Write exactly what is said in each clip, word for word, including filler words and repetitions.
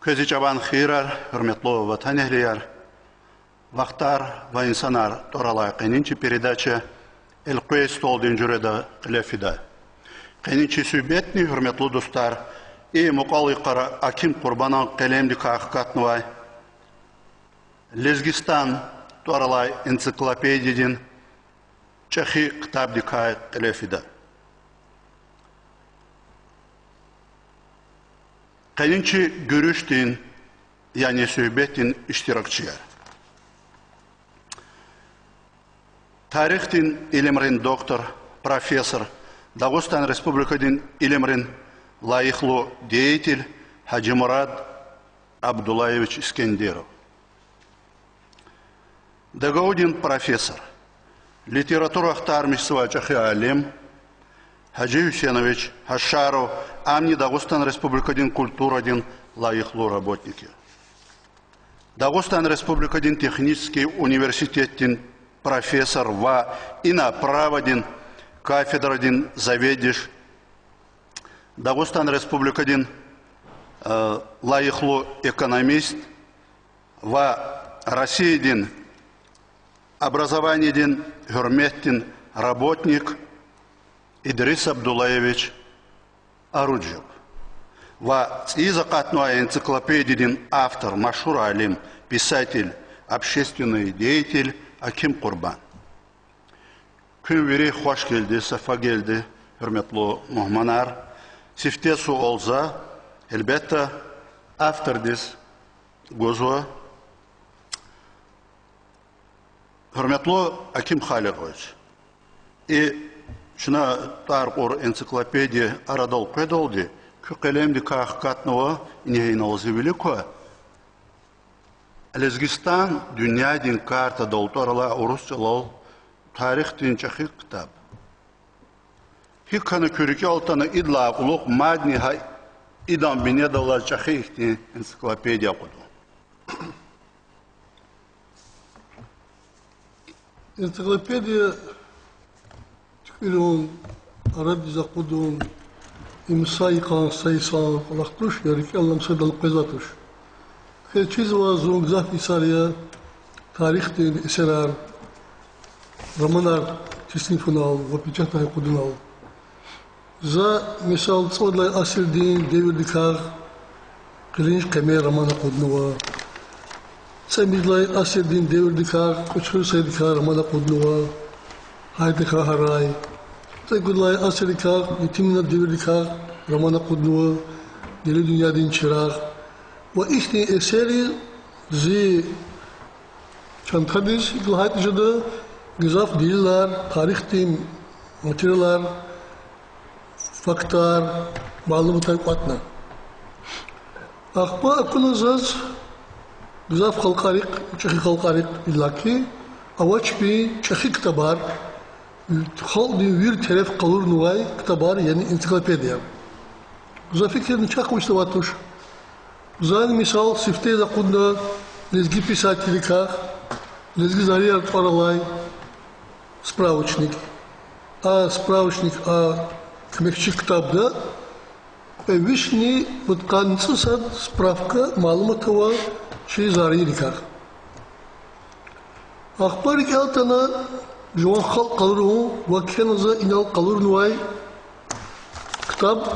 Квез и чӀаван хийирар, гьуьрметлу ватанэгьлияр! Вахтар ва инсанар тӀвар алай къенин чи передача элкъвей столдин жуьреда кьиле фида. Къенин чи суьгьбетни, гьуьрметлу дустар, и мукьвал йикъара Аким Къурбанан къелемдикай хкатнавай Лезгистан тӀвар алай энциклопедиядин чӀехи ктабдикай кьиле фида. Къенин чи гуьруьшдин, яни суьгьбетдин иштиракчияр: тарихдин илимрин доктор, профессор, Дагъустан Республикадин илимрин лайихлу деятель Гьажимурад Абдуллаевич Искендеров. ДГУ-дин профессор, литература ахтармишзавай чӀехи алим Гьажи Гьуьсенович Гьашаров, амни Дагъустан Республикадин культурадин лайихлу работник я. Дагъустан Республикадин технический университетдин профессор ва ина праводин кафедрадин заведующий, Дагъустан Республикадин, э, лайихлу экономист ва Россиядин образованиядин гьуьрметдин работник Идрис Абдуллаевич Оруджев ва цӀийиз акъатнавай энциклопедиядин автор, машгьур алим, писатель, общественный деятель Аким Къурбан. Куьн вири хвашгелди, сафагелди, гьуьрметлу мугьманар. Сифте суал за, гьелбетда, автордиз гузва. Гьуьрметлу Аким Халикьович, и чна тӀвар кьур энциклопедия арадал къведалди, куь къелемдикай хкатнава, ингье инал зи вилик ква, Лезгистан дуьньядин картадал тӀвар алай урус чӀалал тарихдин чӀехи ктаб. ГьикӀ хьана куь рикӀел атана идалай кьулухъ мадни гьа идан бинедаллаз чӀехи ихьтин энциклопедия акъудун? Энциклопедия туькӀуьрун, арадиз акъудун, им са йикъан, са йисан кӀвалах туш, я рикӀел алай са йисадал къвезвай туш. Квез чизва, зун гзаф йисар я тарихдин эсерар, романар теснифунал ва печатдай акъудунал. За, мисал, цӀувад лагьай асирдин девирдикай Къилинж Къемер роман акъуднава. ЦӀемуьжуьд лагьай асирдин девирдикай Кьуьчхуьр Саидакай роман акъуднава, Гьайдакай гьарай. ЦӀекӀуьд лагьай асирдикай, Етиминан девирдикай роман акъуднава, Дели дуьньядин чирагъ. Ва ихьтин эсерриз зи чантадиз, икӀ лагьайтӀа жеда, гзаф делилар, тарихдин материалар, фактар, малуматар кӀватӀна. Ахпа акуна заз гзаф халкьарихъ, чӀехи халкьарихъ, иллаки авачирин чӀехи ктабар, халкьдин вири тереф къалурнавай ктабар, яни энциклопедия. За фикирна чахъ вучиз авай туш. Зани, мисал, сифте за акъудна лезги писателрикай, Лезги зарияр тӀвар алай справочник. А справочник, а куьмекчи ктабда кьве вишни пудкъанни цӀусад справка, малумат ава чи зарийрикай. Ахпа рикӀел атана жуван халкь къалурун ва кхьена за инал къалурнавай ктаб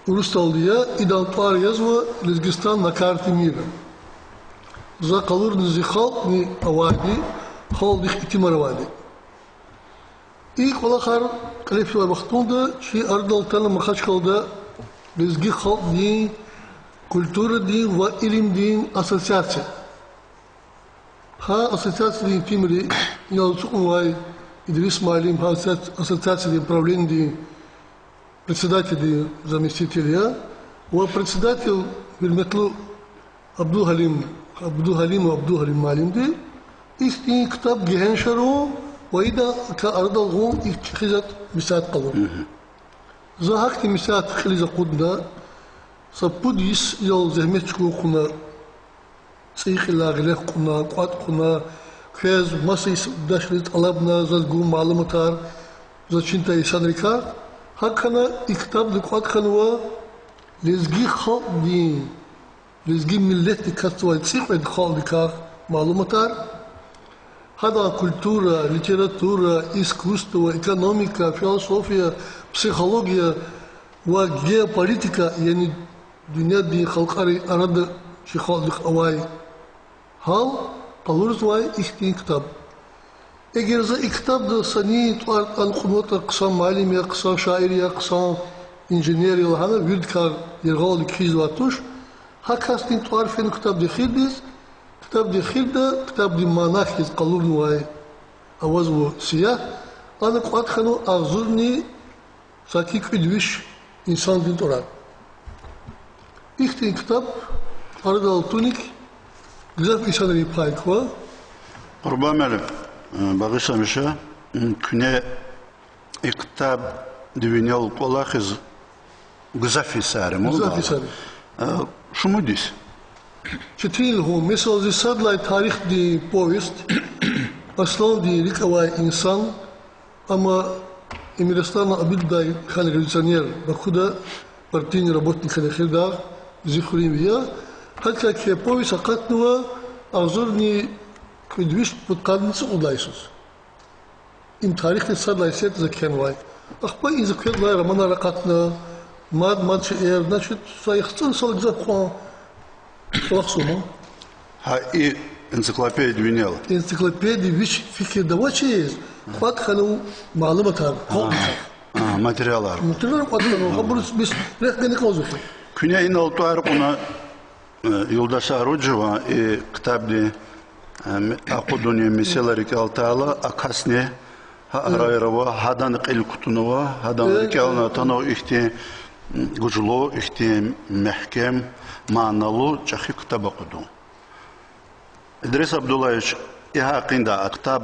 урусдалди я, идан тӀвар язва Лезгистан на карте мира. За къалурна зи халкьни авайди, халкьдихъ итимар авайди. И кӀвалахар кьиле филай вахтунда чи арадал атана Махачкъалада лезги халкьдин культурадин ва илимдин ассоциация. Гьа ассоциациядин итимри, инал ацукьнавай Идрис муаллим, гьа ассоци-, ассоциациядин правлениедин председателдин заместитель я, ва председатель гьуьрметлу Абдулгьалим, Абдулгьалимов Абдулгьалим муаллимди, ихьтин ктаб гегьеншарун ва идакай арадал гъун, и чӀехи затӀ меслят къалурун. За гьахьтин меслят кьилиз акъудна, са пуд йис идал зегьмет чӀугун хъувуна, цӀийи кьилел гъиле хкьуна, кӀватӀ хъувуна, квез маса йисардашриз тӀалабна заз гун малуматар, заз чидай инсанрикай. ГьакӀ хьана и ктабда кӀватӀ хьанва лезги халкьдин лезги миллетдик кваз авай цӀикьвед халкьдикай малуматар, гьадан культура, литература, искусство, экономика, философия, психология ва геополитика, яни дуьньядин халкьарин арада чи халкьдихъ авай гьал къалурзавай ихьтин ктаб. Эгер за и ктабда са нин тӀвар кьуна кьунватӀа, хъсан муаллим я, хъсан шаир я, хъсан инженер я лагьана, виридакай яргъалди кхьизвай туш, гьа касдин тӀвар фена ктабдин эхирдиз, ктабдин эхирда ктабдин мана хьиз къалурнавай, авазва сиягь, ана кӀватӀ хьанва агъзурни саки кӀуьд виш инсандин тӀварар. Ихьтин ктаб арадал туник гзаф инсанрин пай ква. Къурбан муаллим, багъишламиша, куьне и ктабди винел кӀвалахиз гзаф йисар я, мугьман. Гзаф йисар я. Шумуд йис? Четин лугьун, месела, зи сад лагьай тарихдин повесть, Асландин рикӀ авай инсан, амма Эмирасламан Абидуллаев хьана революционер, Бакуда партийный работник хьана эхирдай, зи хуьруьнви я, гьадакай кхьей повесть акъатнава агъзурни кӀуьд виш пудкъанни цӀукьуд лагьай йисуз. Им тарихдин сад лагьай йисуз за кхьенвай. Ахпа и за кхьенвай романар акъатна, мад-мад шейэр, значит, са яхцӀур йисалай гзаф кьван кӀвалахзава ман. Гьа и энциклопедия винел. Энциклопедия вич фикирда авачиз кӀватӀ хьанва малуматар, халкьдихъ. Материалар. Материалар кӀватӀ хьанва, гьабуруз бес рехъ гана кӀанзава хьи. Куьне инал тӀвар кьуна, юлдашар, ружуван и ктабдин акъудунин месэла рикӀел атайла, а касни гьа араяр ава, гьадан кьил кутунва, гьадан рикӀелни атанва ихьтин гужлу, ихьтин мягькем, маналу, чӀехи ктаб акъудун. Идрис Абдуллаевич, и гьакъиндай, а ктаб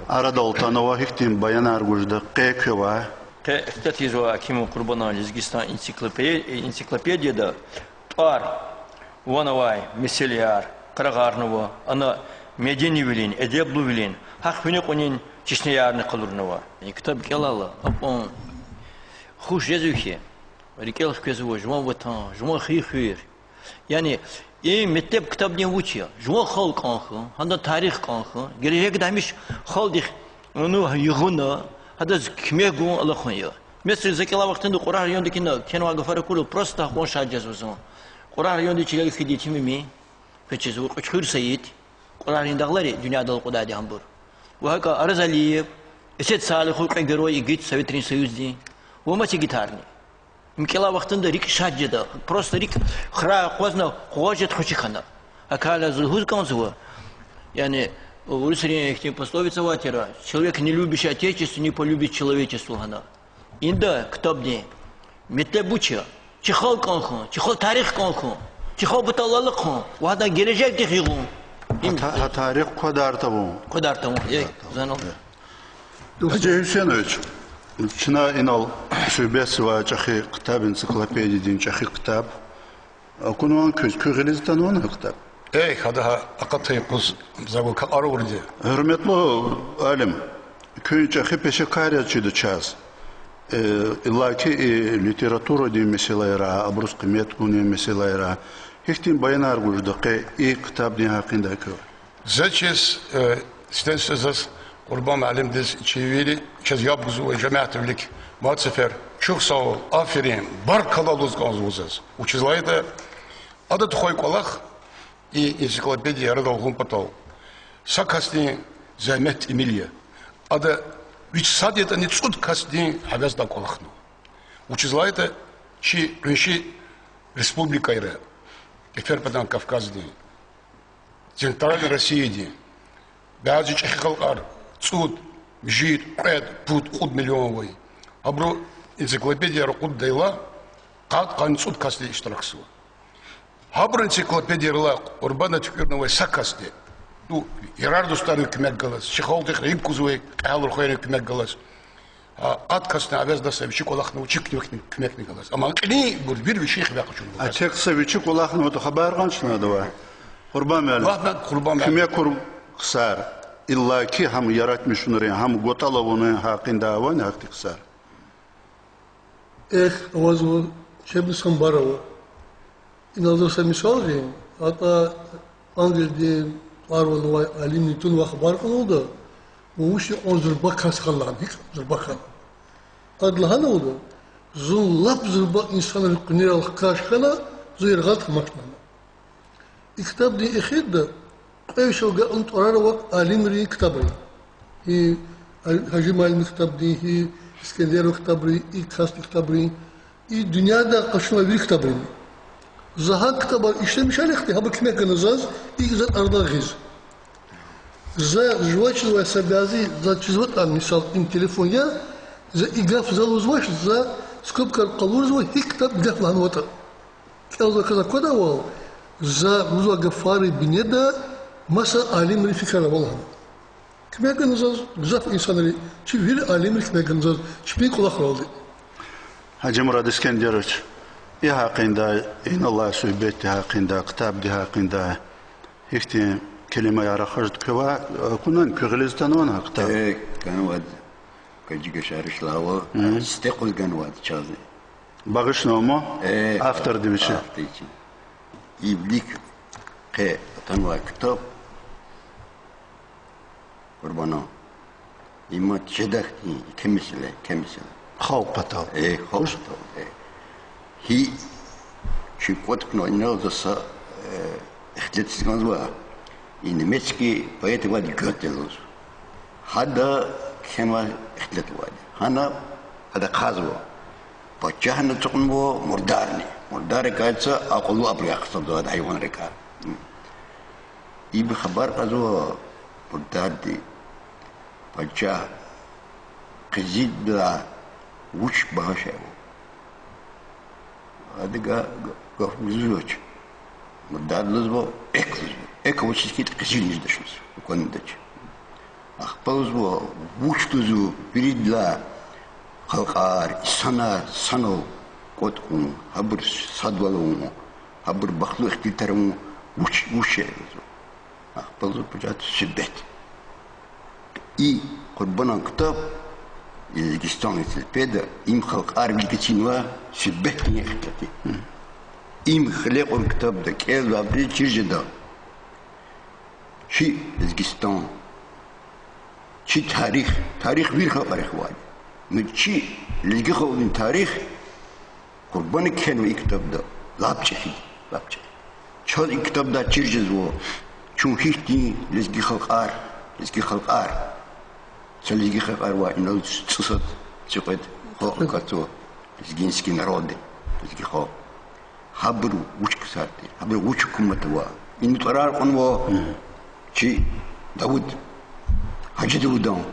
арадал атанва, гьихьтин баянар гуз жеда, къе квевай? Къе ихтилат ийизвай Акимов Къурбанан Лезгистан энциклопе-, энциклопедияда тӀвар, ван авай месэлаяр къарагъарнава, ана меденивилин, эдеблувилин, гьахъ вине кьунин чешнеярни къалурнава. И ктаб кӀелайла, акьван хуш жезва хьи, рикӀел хквезва жуван ватан, жуван хий-хуьр. Яни и метлеб ктабдин вуч я? Жуван халкь кӀан хьун, гьадан тарих кӀан хьун, гележегда гьамиша халкьдихъ вуна, югъуна, гьадаз куьмек гун алахъун я. Месела, за кӀелай вахтунда Кьурагь районда кхьенвай гафар акурла, просто акьван шад жезва зун. Кьурагь районда чилел хьайиди Етим Эмин, квез чизва Кьуьчхуьр Саид, Кьурагьрин дагълари дуьньядал акьудайди гьабур. Ва гьакӀа Араз Алиев, Эсет Салихов, кьве герой, игит Советрин Союздин, ва маса игитарни. Им кӀелай вахтунда рикӀ шад жеда, просто рикӀ храй акъвазна къугъваз жеда, хвеши хьана. Гьакайла зун лугьуз кӀанзава, яни, урусрин ихьтин пословица авай тир: человек, не любящий отечество, не полюбит человечество, лагьана. Инда ктабдин метлеб вуч я? Чи халкь кӀан хьун, чи халкь тарих кӀан хьун, чи халкь патал алахъун ва гьадан гележегдихъ югъун. Им гьа та-, гьа тарих квадар тавун. Квадар тавун, э, занал. Гьажи Гьуьсейнович, чна инал суьгьбетзавай чӀехи ктаб, энциклопедиядин чӀехи ктаб. Акунвани квез, куьн гъилиз атанвани гьа ктаб? Эхь, гьада гьа акъатай юкъуз за вакакьарурди. Гьуьрметлу алим, куьн чӀехи пешекар яз чида чаз, э, иллаки и литературадин месэлайра, абуруз къимет гунин месэлайра. Гьихьтин баянар гуз жеда къе и ктабдин гьакъиндай квевай? За чиз, э, сифтени-сифте заз Къурбан муаллимдиз, чи вири чаз яб гузвай жемятдин вилик мад сефер чухсагъул, аферин, баркалла лугьуз кӀанзава заз. Вучиз лагьайтӀа ада тухвай кӀвалах, и энциклопедия арадал гъун патал, са касдин зегьмет тӀимил я. Ада вич сад ятӀани цӀуд касдин гьевесдай кӀвалахнава. Вучиз лагьайтӀа чи къунши республикайра, Кеферпадан Кавказдин, Центральный Россиядин бязи чӀехи халкьар, цӀуд, муьжуьд, кьвед, пуд, кьуд миллион авай, гьабуру энциклопедияр акъуддайла, къад-къанни цӀуд касди иштиракзава. Гьабурун энциклопедиярилай Къурбана туькӀуьрнавай са касди, ну, ярар-дустарин куьмек галаз, чи халкьдихъ иб кузвай кьегьал рухвайрин куьмек галаз, а, къад касдин гьевесдай са вичи кӀвалахнава, вичи куьмекни, куьмекни галаз. Амма кьилинбур вири вичин хиве къачунва. А тек са вичи кӀвалахнаватӀа хабар гъанчни адавай? Къурбан муаллим. Лагь, Къурбан муаллим. Куьмекар ксар, иллаки гьам яратмишунрин, гьам гватӀал авунин гьакъиндай авани гьахьтин ксар? Эхь, авазва, чеб санбар ава. Инал заз са мисал гъин, атӀа Англиядин тӀвар-ван авай алимри тунвай хабар кьунвалда, вун вуч икьван зурба кас хьана лагьана, гьикӀ зурба хьана. Ада лагьанвалда, зун лап зурба инсанрин къуьнерал хкаж хьана, зун яргъаз тамашна лагьана. И ктабдин эхирда кьве вишел агакьна тӀварар ава алимрин ктабра. Гьи Гьажи муаллимдин ктабдин, гьи Искендерова ктабрин, и касдин ктабрин, и дуьньяда къачунвай вири ктабрин. За гьа ктабар ишлемишарихъди, гьабур куьмек гана заз и затӀ арадай гъиз. За жува чизвай са бязи, за чизватӀани, мисал, им телефон я, за и гаф за лугьузвач, за скобкайра къалурзава, гьи ктаб и гаф лагьанватӀа. КӀелзавай кас аквадайвал, за лугьузвай гафарин бинеда маса алимрин фикирар ава лагьана. Куьмек гана заз гзаф инсанри, чи вири алимри куьмек гана заз чпин кӀвалахралди. Гьажимурад Искендерович, и гьакъиндай, иналай суьгьбетдин гьакъиндай, ктабдин гьакъиндай гьихьтин келимаяр рахаз квевай, акунани, куь гъилиз атанвани гьа ктаб? Э, ганвайди, квез чига шариш лава, сифте къуз ганвайди чазни. Багъишнама авторди вичи. Авторди вичи. И вилик къе атанвай ктаб, Къурбанан, има жедахдин еке месэла, еке месэла. Халкь патал. Э, халкь патал, э. Гьи чи кӀватӀ хьанвай, инал за са, э, ихтилатиз кӀанзава, и немецкий поэт авайди Гёте лугьуз. Гьада кхьенвай ихтилат авайди. Гьана ада ахъайзава: пачагьни ацукьнава, мурдарни. Мурдаррикай са акьуллу абурукай хъсандавайди, гьайванрикай. Ибур хабар кьазва мурдарди: пачагь, къизилдилай вуч багьаш ава? Ада га-, га-, гаф гузвач. Мурдар лугьузва: экв, лугьузва. Экв авачиз хьайитӀа, къизил низ туш лугьузва, аквадач. Ахпа лугьузва: вуч, лугьузва, виридалай халкьар, инсанар санал кӀватӀ хьун, гьабур садвал авун, гьабур бахтлу ихтилатар авун вуч, вуч я, лугьузва. Ахпа лугьузва: пачагьди, суьгьбет. И Къурбанан ктаб, и Лезгистан энциклопедия, им халкьар вилик эцигнавай суьгьбетдин ихтилат я. Им кьиле кьур ктабда кӀелзавайбуруз чир жеда чи Лезгистан, чи тарих, тарих вири халкьарихъ авайди. Ну, чи лезги халкьдин тарих Къурбана кхьенва и ктабда, лап чӀехи, лап чӀехи. Чаз и ктабдай чир жезва чун гьихьтин лезги халкьар, лезги халкьар. Са лезги халкьар ва инал цӀусад, цӀикьвед халкь акатзава, лезгинские народы, лезги халкь. Гьабур вуч ксар тир, гьабур вуч гьукумат ава. Ина тӀварар кьунва чи Давуд, Гьажи Давудан.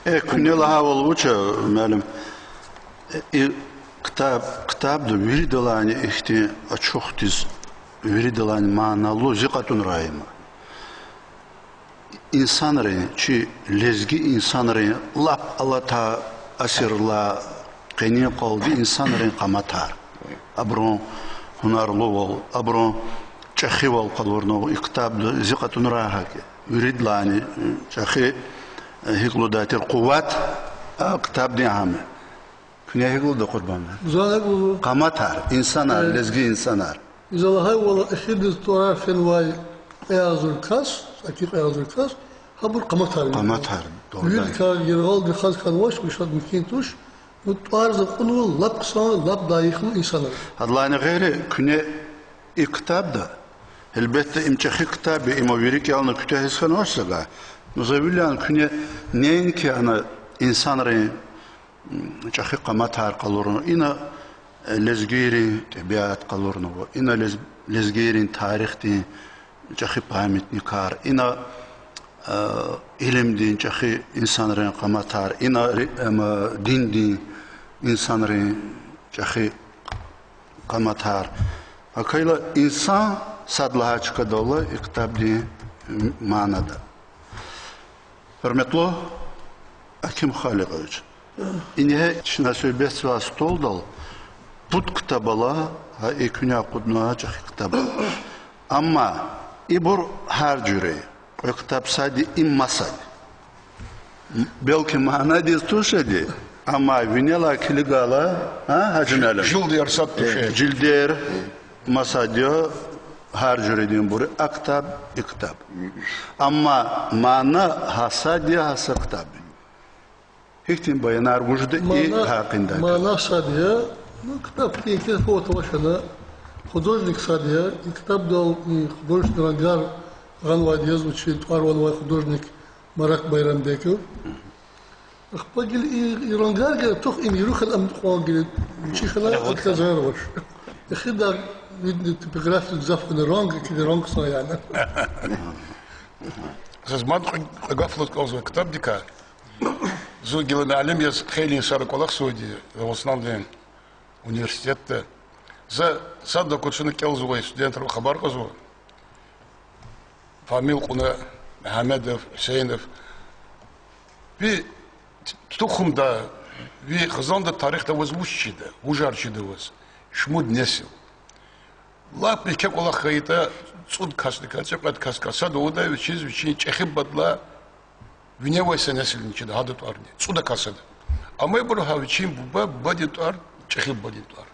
Э, куьне лагьайвал вуч я, муаллим, и ктаб, ктабда виридалайни ихьтин ачухдиз, виридалайни маналу зи кьатӀунрай има. Инсанрин, чи лезги инсанрин лап алатай асиррилай къенин къалди инсанрин къаматар, абурун гьунарлувал, абурун чӀехивал къалурнава и ктабда зи кьатӀунрай гьакӀ. Виридалайни чӀехи, гьикӀ лугьудай тир, къуват а ктабдин гьам я. Куьне гьикӀ лугьуда, Къурбан? Къаматар, инсанар, лезги инсанар. За лагьайвал, эхирдиз тӀварар фенвай кьве агъзур кас, саки кьве агъзур кас, гьабур къаматар я. Къаматар, дугъридан. Вирикай яргъалди хаз хьанвач, вучиз мумкин туш, ну, тӀвар за кьунва лап хъсан, лап лайихлу инсанар. Гьадалайни гъейри, куьне и ктабда, гьелбетда, им чӀехи ктаб я, има вири кӀелна куьтягьиз хьанвач сагай, ну, за вилин куьне неинки ана инсанрин чӀехи къаматар къалурнава, ина лезгийрин тӀебиат къалурнава, ина лез-, лезгийрин тарихдин чӀехи памятникар, ина илимдин чӀехи инсанрин къаматар, ина диндин инсанрин чӀехи къаматар. ГьакӀ хьайила, инсан сад лагьай чкадал ала и ктабдин манада. Гьуьрметлу Аким Халикьович, ингье чна суьгьбетзавай столдал пуд ктаб ала, гьа и куьне акъуднавай чӀехи ктаб. Амма ибур гьар жуьре, кьве ктаб сад я, им масад. Белки манадиз туш жеди, амма винелай килигайла, а, Гьажи муаллим? Жилдер сад туш жеди. Жилдер, Масад я гьар жуьрединбур, а ктаб, и ктаб. Амма мана гьа сад я, гьа са ктаб. Гьихьтин баянар вужда и гьакъиндай? Мана сад я, ну, ктаб кхьин кеф аватӀа авачна, художник сад я, и ктабдал, и художественный рангар гъанвайди я, вичин тӀвар-ван авай художник Марат Байрамбеков. Ахпа гила и, и рангар гила тух, им яру хьана, ам кьван гила вичи хьана, Регъуд акъазар хьана. Вач. Эхирда, видно, типография гзаф хьана, ранг, кили ранг хъсан яна. Заз мад кьве, кьве гаф лугьуз кӀанзава ктабдикай. Зун гила муаллим яз хейлин йисара кӀвалахзавайди я Дагъустандин университетда. За сад акур чна кӀелзавай студентривай хабар кьазва. Фамил кьуна, Мегьамедов, Гьуьсейнов. Ви тухумда, ви хизанда, тарихда ваз вуч чида, вужар чида ваз, шумуд несил? Лап еке кӀвалах хьайитӀа, цӀуд касдикай, цӀикьвед касдикай сад авудай вичиз вичин чӀехи бубадилай вине авай са несилни чида гьадан тӀварни, цӀудакай сада. Амайбуру гьа вичин буба, бубадин тӀвар, чӀехи бубадин тӀвар.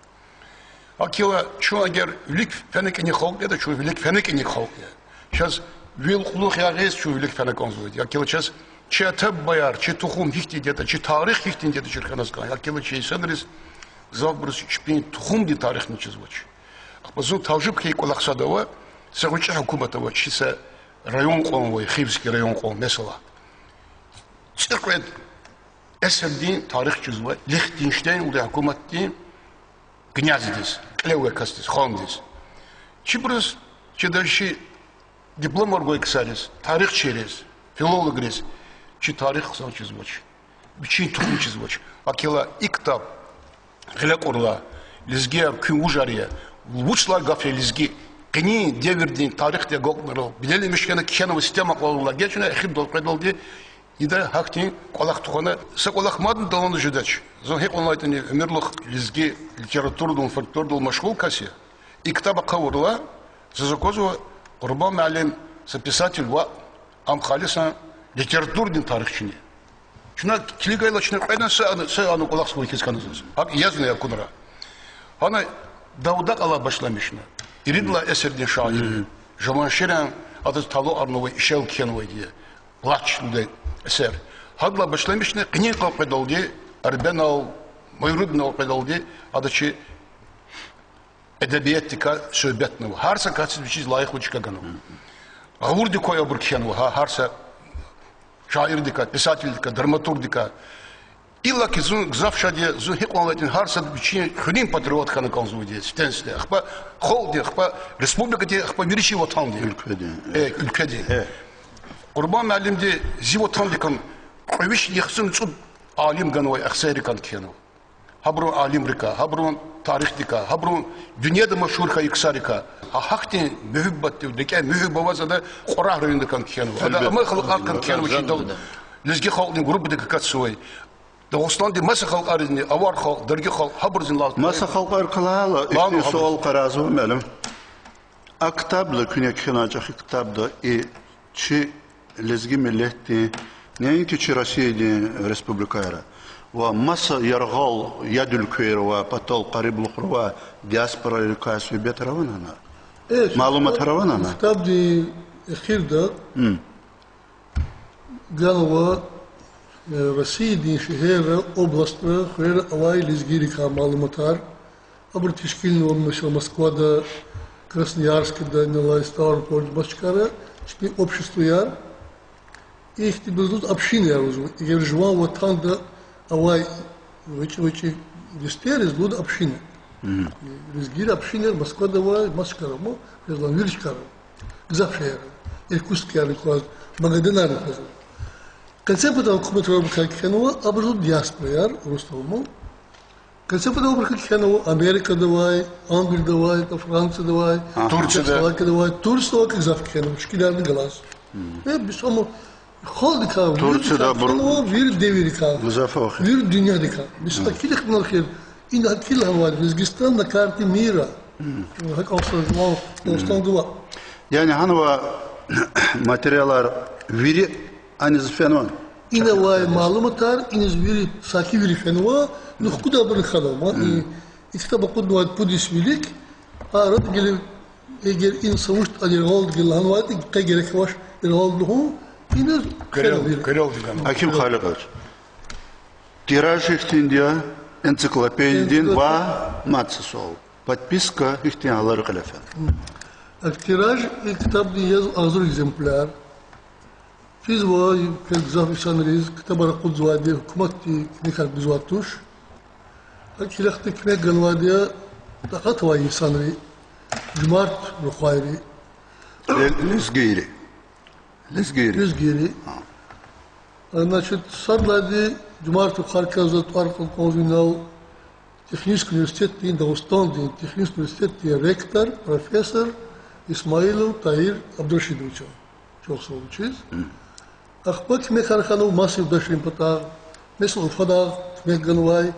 ГьакӀ хьайила чун эгер вилик фена кӀаник халкь ятӀа, чун вилик фена кӀаник халкь я. Чаз вил кьулухъ ягъиз чун вилик фена кӀанзавайди. ГьакӀ хьайила чаз чи ата-бубаяр, чи тухум гьихьтинди ятӀа, чи тарих гьихьтинди ятӀа чир хьаназ кӀан. ГьакӀ хьайила чи инсанриз, гзафбуруз чпин тухумдин тарихни чизвач. Ахпа зун тавжиб хьайи кӀвалах сад ава, са гъвечӀи гьукумат ава, чи са район кьван авай, Хивский район кьван, месела. ЦӀикьвед эсердин тарих чизва Лихтенштейн лугьудай гьукуматдин князьдиз, кьиле авай касдиз, хандиз. Чибуруз, чи даже дипломар гвай ксариз, тарихчийриз, филологриз чи тарих хъсан чизвач, вичин тухум чизвач. ГьакӀ хьайила и ктаб гъиле кьурла, лезгияр куьн вужар я, вуч лагьай гаф я лезги, къенин девирдин тарихди агалкьунрал, бинеламиш хьана кхьенва сифте акьалла, геж чна эхирдал къведалди ида гьахьтин кӀвалах тухвана, са кӀвалах мадни далан жедач. Зун гьикьван лагьайтӀани уьмуьрлух лезги литературадал, фольклордал машгъул кас я. И ктаб ахъа авурла, заз аквазва Къурбан муаллим са писатель ваъ, ам халисан литературадин тарихчини. Чна килигайла чна кьведни са, са ана кӀвалахзавай хьиз хьана заз. ГьакӀ язни акунра. Гьана Давудакьалай башламишна. Иридалай эсердин шаир. Жаванширан адаз талукьарнавай ишел кхьенвайди я. Плач лугьудай эсер. Гьадалай башламишна, къенин къал къведалди, Арбенал, Майрудинал къведалди, ада чи эдебиятдикай суьгьбетнава. Гьар са касдиз вичиз лайихлу чка ганва. Гъавурда квай абур кхьенва, гьа, гьар са шаирдикай, писателдикай, драматургдикай. Иллаки зун гзаф шад я, зун гьикьван лагьайтӀани гьар сад вичин хуьруьн патриот хьана кӀанзавайди я, сифтени-сифте. Ахпа халкьдин, ахпа республикадин, ахпа вири чи ватандин. Уьлкведин. Э, уьлкведин. Къурбан муаллимди зи ватандикай кьве вишни яхцӀурни цӀуд алим ганвай офицеррикай кхьенва. Гьабурун алимрикай, гьабурун тарихдикай, гьабурун дуьньяда машгьур хьайи ксарикай. Гьа гьахьтин муьгьуьббатдив, рикӀе муьгьуьббат аваз ада Кьурагь райондикай кхьенва. Ада амай халкьарикай кхьенва, чи дал-, лезги халкьдин группадик акатзавай. Дагъустандин маса халкьаризни, авар халкь, дарги халкь, гьабурузни лаз-, Маса халкьарикай лагьайла, ихьтин суал къарагъзава, муаллим. А ктабда, куьне кхьенвай чӀехи ктабда и чи лезги миллетдин, неинки чи Россиядин республикайра, ва маса яргъал, яд уьлквейра ва патал къариблухра ва диаспорайрикай суьгьбетар авани гьана? Малуматар авани гьана? Ктабдин эхирда ганва, э, Россиядин шегьерра, областра, хуьрера авай лезгийрикай малуматар. Абур тешкилнава, месела, Москвада, Красноярскда, инал алай Ставропольда, маса чкайра чпин обществояр. Ихьтинбуруз лугьузва общинаяр лугьузва. Эгер жуван ватанда авай гъвечӀи-гъвечӀи дестейриз лугьуда община. Лезгийрин общинаяр Москвада авай, маса чкайра, ма, жезва вири чкайра. Гзаф шегьерра. Иркутскдайни кваз, Магаданарни кваз. Къецепатан гьукуматра абурукай кхьенва, абуруз лугьуда диаспораяр, урусдал ма. Къецепатан абурукай кхьенва Америкада авай, Англияда авай, Францияда авай, Турцияда, Чехословакияда авай, Турцияда авай гзаф кхьенва, шикиларни галаз. Э, бес ам халкьдикай, виридикай кхьенва, вири девирдикай, вири дуьньядикай. Бес гьакӀ килигна хьи, ина гьакӀ лагьанвайди: Лезгистан на карте мира. ГьакӀ ам са жуван Дагъустанда ава. Яни гьанва материалар вири аниз фенва? Ина авай малуматар иниз вири, саки вири фенва, ну хкудайбурни хьанва, ма, и, и ктаб акъуднавайди пуд йис вилик, Арада гила, эгер инсан вуч ятӀани яргъалди гила лагьанвайди, къе герек авач яргъалди лугьун, ина куьрелди, куьрелди лагьана. Гьаким Халикьович, тираж гьихьтинди я энциклопедиядин ва мад са суал, подписка гьихьтин я, гьалар кьиле фена. Тираж и ктабдин яз агъзур экземпляр. Физва, квез, гзаф инсанриз, ктабар акъудзавайди гьукуматди куьмекар гузвай туш. Гьа килигда куьмек ганвайди я такьат авай инсанри, жумарт рухвайри. Ле-, лезгийри. Лезгийри. Лезгийри. Значит, сад лагьайди, жумарт рухвайрикай за тӀвар кьун кӀанзава инал технический университетдин, Дагъустандин технический университетдин ректор, профессор Исмаилов Таир Абдурашидовича. Чухсагъул вичиз. Ахпа куьмекар хьанва маса юлдашрин патай, месела, Уфадай куьмек ганвай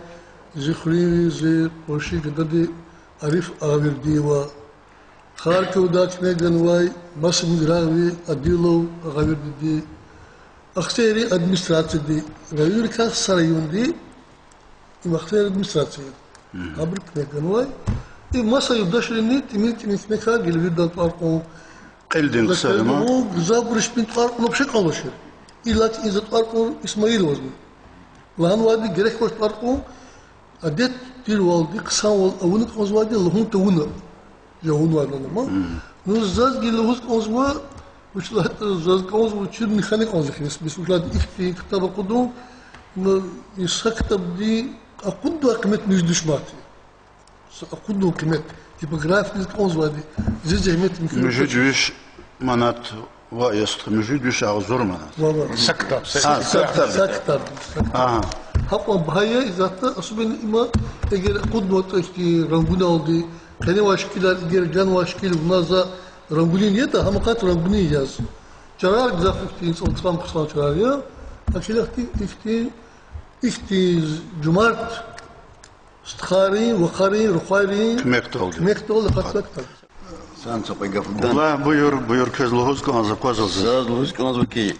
зи хуьруьнви, зи къунши гадади Ариф Агъавердиева, Харьковдай куьмек ганвай маса мугьманри Адилов Агъавердиди, Ахцегьрин администрацияди, районрикай са районди, им Ахцегьрин администрация, абуру куьмек ганвай. И маса юлдашрини тӀимил-тӀимил куьмекар гила виридан тӀвар кьун. Кьилдин ксар я ман. Гзафбуруз чпин тӀвар кьуна вообще кӀанзавачир. Иллаки за тӀвар кьур Исмаиловазни. Лагьанвайди, герек авач тӀвар кьун, адет тирвалди хъсанвал авуна кӀанзавайди лугьун тавуна. Жагъунвайди лагьана ман. Ну, заз гила лугьуз кӀанзава, вуч лагьайтӀа заз кӀанзава, чирни хьана кӀанзава хьиз, бес вуч лагьайтӀа ихьтин ктаб акъудун, ну, и са ктабдин акъудун къимет муьжуьд виш манат я. Са акъудун къимет, типографиядиз кӀанзавайди, зи зегьмет муькуь. Муьжуьд виш манат ва я стха, муьжуьд виш агъзур манат. Ва, ва. Са ктаб, са, а, са ктаб. Са ктаб, са ктаб. Ага. Гьакьван багьа я, исятда особенно има, эгер акъуднаватӀа ихьтин рангуналди, къеневай шикилар, эгер ганвай шикил вуна за рангунин ятӀа, гьам акъат рангунин яз. Чарар гзаф ихьтин цӀалцӀам хъсан чарар я, а килигда ихьтин, ихьтин жумарт стхайрин, вахарин, рухвайрин куьмекдалди. Куьмекдалди акъатзавай ктаб. Сан цӀакьве гаф лугьуда. Валлагь, буюр, буюр, квез лугьуз кӀанзава, аквазва заз. Заз лугьуз кӀанзава хьи,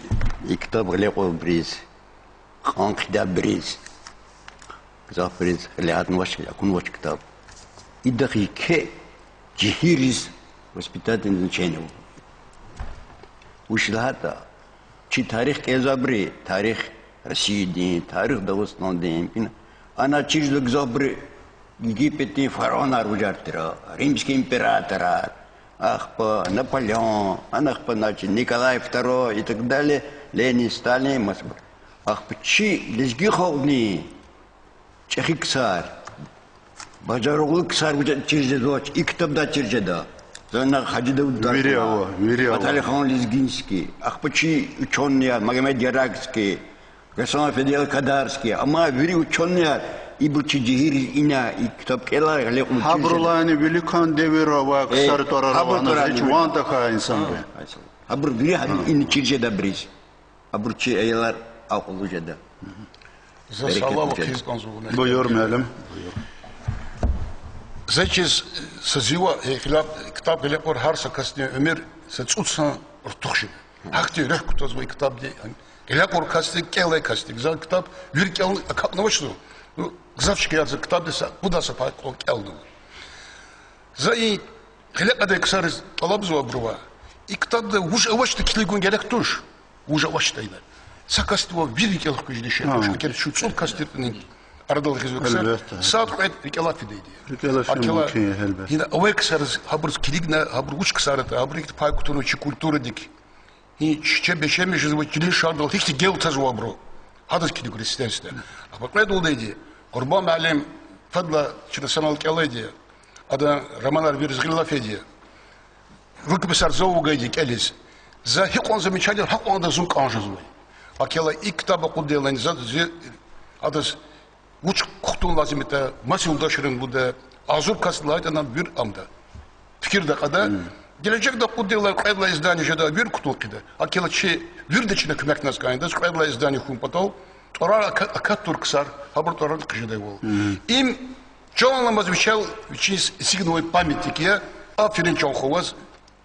и ктаб гъиле кьурбуруз, кьан хъийидайбуруз, гзафбуруз гъиле гьатнавач, акунвач ктаб. Идахъ еке жегьилриз воспитательное значение ава. Вуч лагьайтӀа, чи тарих кӀелзавайбуру, тарих Россиядин, тарих Дагъустандин, ина, ана чирзава гзафбуру Египетдин фараонар вужар тир, римский императорар, ахпа Наполеон, ана ахпа, значит, Николай второй и так далее, Ленин, Сталин, масабур. Ахпа чи лезги халкьдин чӀехи ксар, бажарагълу ксар вуж ятӀа чир жезвач, и ктабдай чир жеда. Зана Хаджи Давуд, вири ава, вири ава. Баталихан Лезгинский, ахпа чи учёныйяр, Магомед Ярагский, Гасан Федел Кадарский, амма вири учёныйяр, ибур чи жегьилриз ина и ктаб кӀелай, гъиле кьуна чир жеда. Гьабурулайни виликан девирда авай ксар тӀварар ава, гьабур тӀварар ава, ван тахьай инсанри. Гьабур вири гьа ина чир жедайбуруз. Абур чи аялар акьуллу жеда. За салам хъийиз кӀанзава вуна. Буюр, муаллим. За чиз, са зива, э, гъиле, ктаб гъиле кьур гьар са касдин уьмуьр са цӀуд сан артух жеда. Гьахьтин руьгь кутазва и ктабди, гъиле кьур касди, кӀелай касди. За ктаб вири кӀелна акатнавачзава. Ну, гзаф шикаяр за ктабдиз са пуд са пай кьван кӀелнава. За и гъиле кьадай ксариз тӀалабзава абурувай: и ктабда вуж авачтӀа килигун герек туш. Вуж авачтӀа ина. Са касдивай вири рикӀел хкажда шей туш, эгер чун цӀуд кас тиртӀани, арадал гъизвай ксар, сад-кьвед рикӀелай фидайди я. РикӀелай фин мумкин я, гьелбетда. Ина авай ксариз, гьабуруз килигна, гьабур вуч ксар ятӀа, гьабуру гьихьтин пай кутунва чи культурадик. Гьи чи, чи бешемишзавай, чилин шардал гьихьтин гел тазва абуру. Гьадаз килигна, естественно. Ахпа кьвед лагьайди, Къурбан муаллим фадлай чна санал кӀелайди я. Адан романар вириз гъил лаф ийиди я. Рукописар зав вугайди кӀелиз. За гьикьван замечание, гьакьван адаз зун кӀан жезвай. Акьван и ктаб акъуддайла за, зи, адаз вуч кутун лазим ятӀа, маса юлдашрин лугьуда, агъзур кас лагьайтӀани вири амда. Фикирда кьада. Гележегда акъуддайла кьвед лагьай издание жеда, вири кутун хъийида. Акьван чи вирида чна куьмекназ кӀанзава адаз, кьвед лагьай издание хьун патал, тӀварар ака-, акатур ксар, гьабурун тӀварар хъжедайвал. Им чан аламаз вичел, вичиз эцигнавай памятник я, аферин чан хва ваз,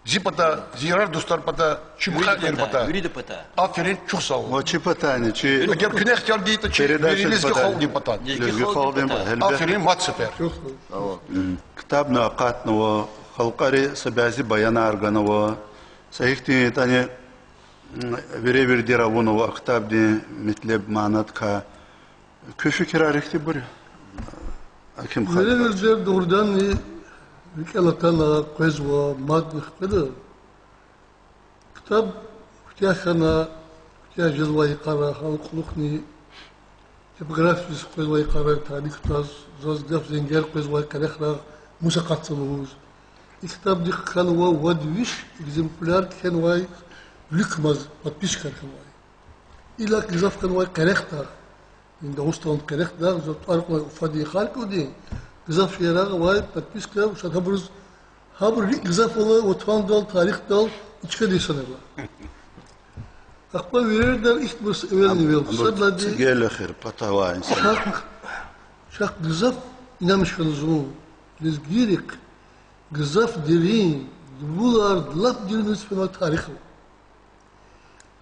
зи патай, зи ярар-дустар патай, чи мукьва-кьилийрин патай. Вирида патай. Аферин, чухсагъул. Ва чи патайни, чи... Эгер куьне ихтияр гайитӀа, чи передачадин лезги халкьдин патай. Лезги халкьдин патай, гьелбетда. Аферин, мад сефер. Ктабни акъатнава, халкьари са бязи баянар ганава, са гьихьтин ятӀани, м, вири-виридаз авунва а ктабдин метлеб, манадикай. Куь фикирар ихьтинбур я, Аким Халидович? Вири-виридаз дугъриданни рикӀел атана, къвезва, мадни хкведа. Ктаб куьтягь хьана, куьтягь жезвай йикъара, гьа кьулухъни типографиядиз къвезвай йикъара, тарих кутаз, заз гаф зенгер къвезвай къерехрай, мус акъатзава лугьуз. И ктабдихъ хьанва вад виш экземпляр, кхьенвай виликамаз подписчикар хьанвай. Иллаки гзаф хьанвай къерехда, Дагъустан къерехда, за тӀвар кьунвай Уфадин, Харьковдин, гзаф шейэр авай подписка, ша гьабуруз, гьабуру рикӀ гзаф ала ватандал, тарихдал, и чкадал инсанрал. Ахпа виридаз ихьтинбур эвелни-эвел, сад лагьайди, цӀигел эхир патавай инсан. Чахъ, чахъ гзаф инанмиш хьана зун, лезгийрихъ гзаф дерин, дувулар лап деринриз фенвай тарих ава.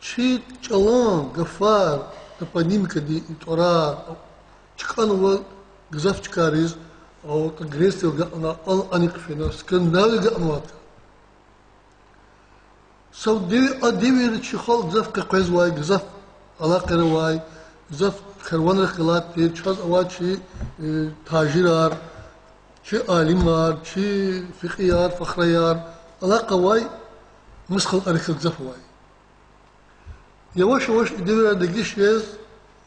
Чи чӀалан гафар, топонимикадин и тӀварар чкӀанва гзаф чкайриз, а, грецдал агакьна, а-, анихъ фена, Скандинавияда агакьнавайди. Сав дев-, а девирда чи халкь гзаф къекъвезвай, гзаф алакъаяр авай, гзаф карванрихъ галаз тир, чаз авай чи, э, тажирар, чи алимар, чи фекьияр, фахраяр, алакъа авай мус халкьарихъ гзаф авай. Яваш-яваш и девирар дегиш жез,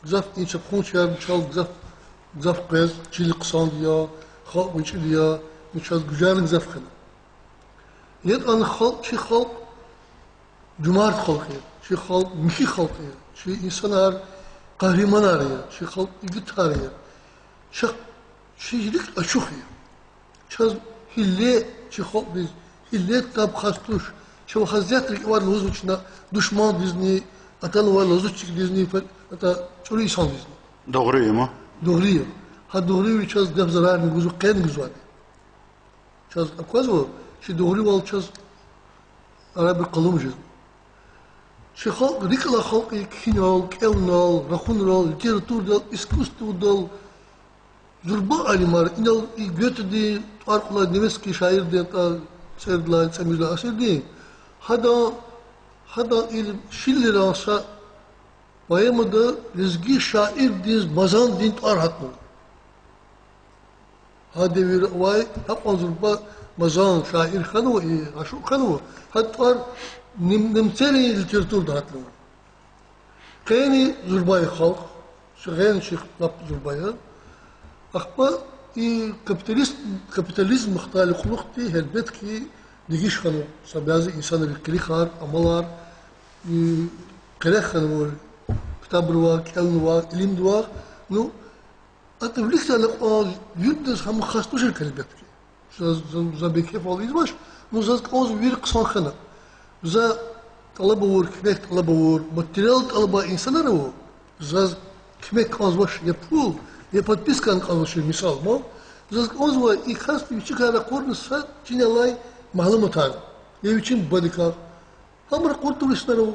гзаф и чапхунчияр чал гзаф, гзаф къвез, чил хъсандиз я, халкь гъвечӀиди я, ну чаз гужар гзаф хьана. ЯтӀани халкь, чи халкь жумарт халкь я, чи халкь михьи халкь я, чи инсанар къагьриманар я, чи халкь игитар я, чахъ, чи рикӀ ачух я. Чаз гьилле чи халкьдиз, гьилле таб хас туш, чавай хазят рикӀ авайди лугьузва чна душмандизни, атанвай лазутчикдизни, фе-, ата чӀуру инсандизни. Дугъри я ман? Дугъри я. Гьа дугъриви чаз гаф зарарни гузва, къени гузвайди. Чаз аквазва, чи дугъривал чаз арабри къалурзава. Чи халкь рикӀ алай халкь я, кхьинал, кӀелунал, рахунрал, литературадал, искусстводал, зурба алимар, инал и Гётедин тӀвар кьула, немецкий шаирдин, а, цӀерид лагьай, цӀемуьжуьд лагьай асирдин, гьадан, гьадан ил Шиллеран са поэмада лезги шаирдиз Мазандин тӀвар гьатнава. Гьа девирда авай, гьакьван зурба Мазан шаир хьанва, и ашукь хьанва, гьа тӀвар нем-, немцерин литературада гьатнава. Къени зурба я халкь, чи къени чи лап зурба я. Ахпа и капиталист-, капитализм хтайла кьулухъди, гьелбетки, дегиш хьанва са бязи инсанрин къилихар, амалар, и къерех хьанва ктабривай, кӀелунивай, илимдивай. Ну, атӀа виликдай кьван виридаз гьам хас тушир, гьелбетки. Заз, за, за бейкефал ийизвач, ну заз кӀанзава вири хъсан хьана. За тӀалаб авур, куьмек тӀалаб авур, материал тӀалабай инсанар ава, заз куьмек кӀанзавач, я пул, я подпискани кӀанзавач, мисал ман. Заз кӀанзава и касди вичикай ракъурна са чинал алай малуматар, я вичин бубадикай. Гьам ракъур тавур инсанар ава.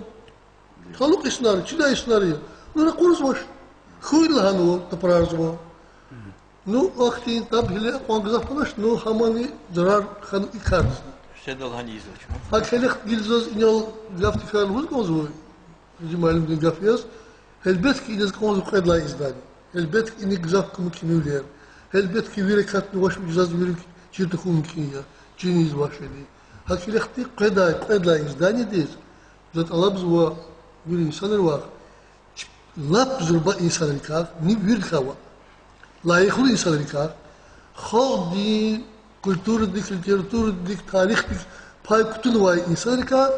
Талукь инсанар, чидай инсанар я. Ну ракъурзавач. Хьуй лагьанва, тапарарзава. Ну, ахьтин таб гьеле акьван гзаф хьанач, ну гьамани зарар хьана и кардизни. Гьа келехдихъ гила заз инал гаф тикрар лугьуз кӀанзава, Гьажи муаллимдин гаф яз, гьелбетки, идаз кӀанзава кьвед лагьай издание. Гьелбетки, иник гзаф кумуквилер. Гьелбетки, вири акатнавач, заз вири чир тахьун мумкин я, чина ийизвачни. Гьа келехди кьведай, кьвед лагьай изданиедиз за тӀалабзава вири инсанривай, лап зурба инсанрикай, ни виридакай ваъ, лайихлу инсанрикай, халкьдин культурадик, литературадик, тарихдик пай кутунвай инсанрикай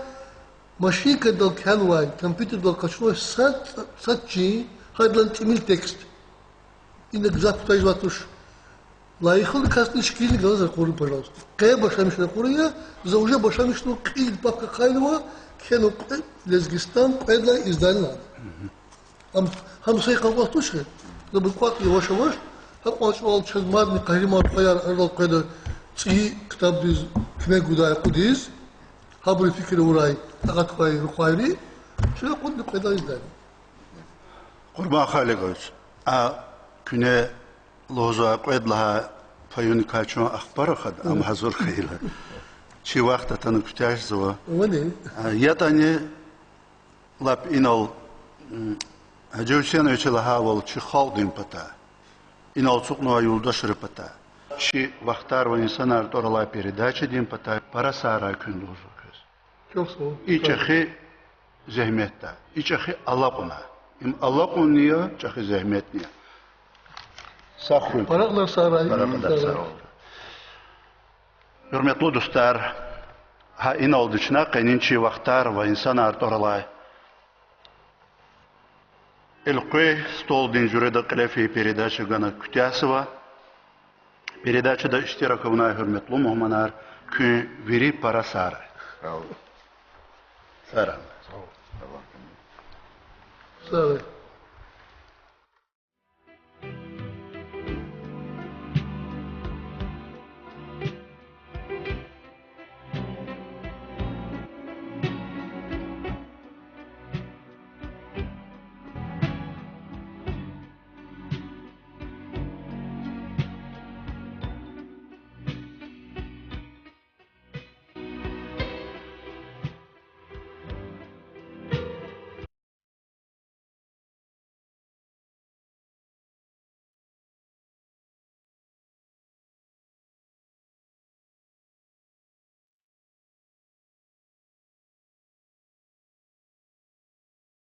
машинкадал кхьенвай, компьютердал къачунвай сад, сад чин, гьадалай тӀимил текст. Ина гзаф кутаз жезвай туш. Лайихлу касдин шикилни галаз ракъурун, пожалуйста. Къе башламишна ракъурун я, за уже башламишна, кьил папка ахъайнава, кхьенва кьве-, Лезгистан кьвед лагьай издание лагьана. Ам, гьам са йикъан кӀвалах туш хьи. Зун кӀватӀ яваш-яваш, гьа кьван чӀавал чаз мадни къагьриман рухваяр арадал къведа, цӀийи ктабдиз куьмек гудай акъудиз, гьабуру фикир авурай, такьат квай рухвайри, чна акъудна кьвед лагьай издание. Къурбан Халикович, а куьне лугьузвай кьвед лагьай поэмадикай чун ахпа рахада, ам гьазур хьайила. Чи вахт атана куьтягьзава. Вани? А, ятӀани лап инал, м, Гьажи Гьуьсейновича лагьайвал, чи халкьдин патай, инал ацукьнавай юлдашрин патай, чи Вахтар ва инсанар тӀвар алай передачадин патай пара сагърай куьн лугьузва квез. Чухсагъул. И чӀехи зегьметдай, и чӀехи алакьунай. Им алакьунни я, чӀехи зегьметни я. Сагъ хьуй. Пара кьадар сагърай. Пара кьадар сагърай. Гьуьрметлу дустар, гьа иналди чна къенин чи Вахтар ва инсанар тӀвар алай элкъвей столдин жуьреда кьиле фейи передача гана куьтягьзава. Передачада иштирак авунай гьуьрметлу мугьманар, куьн вири пара сагърай. Сагърай.